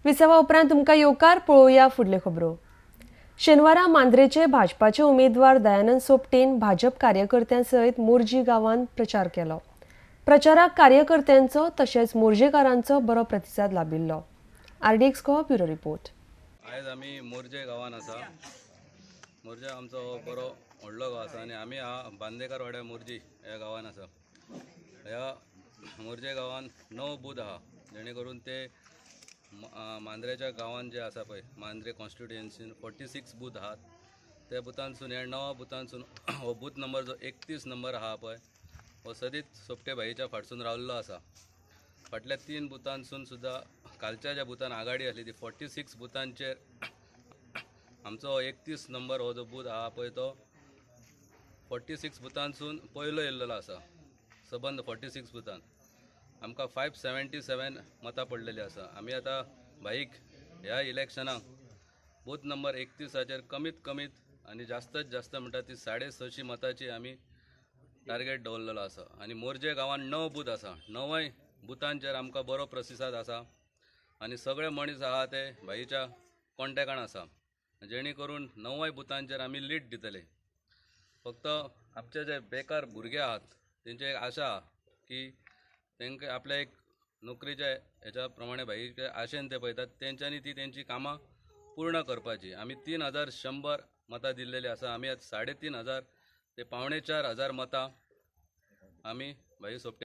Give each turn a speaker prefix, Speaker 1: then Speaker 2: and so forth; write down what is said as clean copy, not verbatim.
Speaker 1: विसवा उपरांत तुमकां येवकार. पळोवया फुडल्यो खबरो. शेनवारा मांद्रेचे भाजपाचे उमेदवार दयानंद सोपटेन भाजप कार्यकर्त्यां सयत मोरजी गांवांत प्रचार केलो. प्रचाराक कार्यकर्त्यांचो तशेंच मोरजेकारांचो बरो प्रतिसाद लाबिल्लो. RDX Goa, bureau report.
Speaker 2: आयज आमी मोरजे गांवान आसा. मोरजे आमचो हो बरो व्हडलो गांव आसा आनी आमी हा बांदेकार वाड्या मोरजी ह्या गांवान आसा. ह्या मोरजे गांवान 9 बूथ आहा, जेणे करून ते मांद्रेच्या गांवान जे आसा पळय, मांद्रे कॉन्स्टिट्युएन्सीन 46 बूथ आहात. त्या बुथांसून, ह्या 9 बुथांसून हो बूथ नंबर जो 31 नंबर आहा पळय, हो सदींच सोपटे भाईच्या फाटसून रावल्लो आसा. फाटल्या तीन बुथांसून सुद्दां, कालच्या ज्या बुथान आघाडी आसली ती 46 बुथांचेर आमचो 31 नंबर हो जो बूथ आहा पळय, तो 46 बुथांसून पयलो येयल्लो आसा. सबंद 46 बुथान आमकां 577 मतां पडलेली आसा. आमी आतां भाईक ह्या इलेक्शनाक बूथ नंबर 31आचेर कमीत कमीत आनी जास्तत जास्त म्हणटा ती 650 मताची आमी टार्गेट दवरलेलो आसा. आनी मोरजे गांवान 9 बूथ आसा. णवय बुथांचेर आमकां बरो प्रतिसाद आसा आनी सगळे मनीस आहा ते भाईच्या कॉन्टेकान आसा, जेणे करून णवय बुथांचेर आमी लीड दितले. फक्त आमचे जे बेकार भुरगे आहात, तेंची एक आशा आहा की तांकां आपल्या एक नोकरीच्या हेच्या प्रमाणे भाईच्या आशेन ते पळयतात, तेंच्यांनी ती तेंची कामां पूर्ण करपाची. आमी 3100 मतां दिल्लेली आसा. आमी आतां 3500 ते 3,750 मतां आमी भाई सोपटे